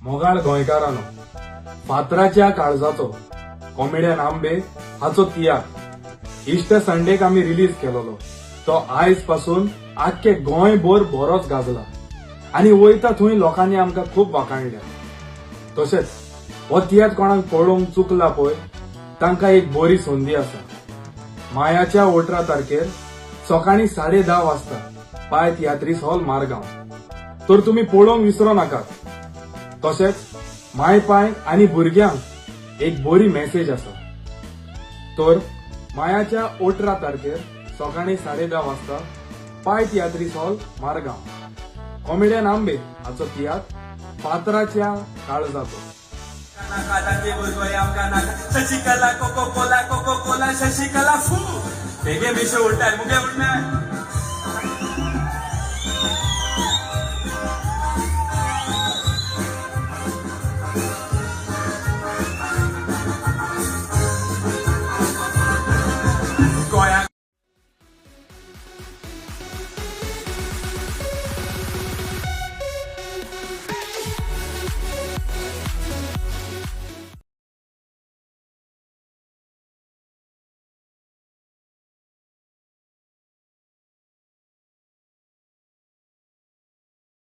मोगाळ गोंयकारांनो, फातराच्या काळजाचो कॉमेडियन आंबे हाचो तियात्र इश्टर संडेक आमी रिलीज केलोलो. तो आयज पासून आख्खे गोंयभर बरोच गाजला आनी वयता थंय लोकांनी आमकां खूब वाखाणल्या. तशेंच हो तियात्र कोणाक पळोवंक चुकला पळय तांकां एक बरी संदी आसा. मायाच्या 18 तारखेर सकाळी 10:30 वाजता पाय तियात्रीस हॉल, मारगांव. तर तुमी पळोवंक विसरो नाकात. तशेंच माय पाय आनी भुरग्यांक एक बरी मेसेज आसा. तर मायाच्या 18 तारखेर सकाळी 10:30 वाजता पाय तियात्रीस हॉल, मारगांव, कॉमेडियन आंबे हाचो तियात्र फातराच्या काळजाचो. शशिकला, कोको कोला, कोको कोला, शशिकला, फू. तेगे मिशो उडटाय, मुगे उडनाय.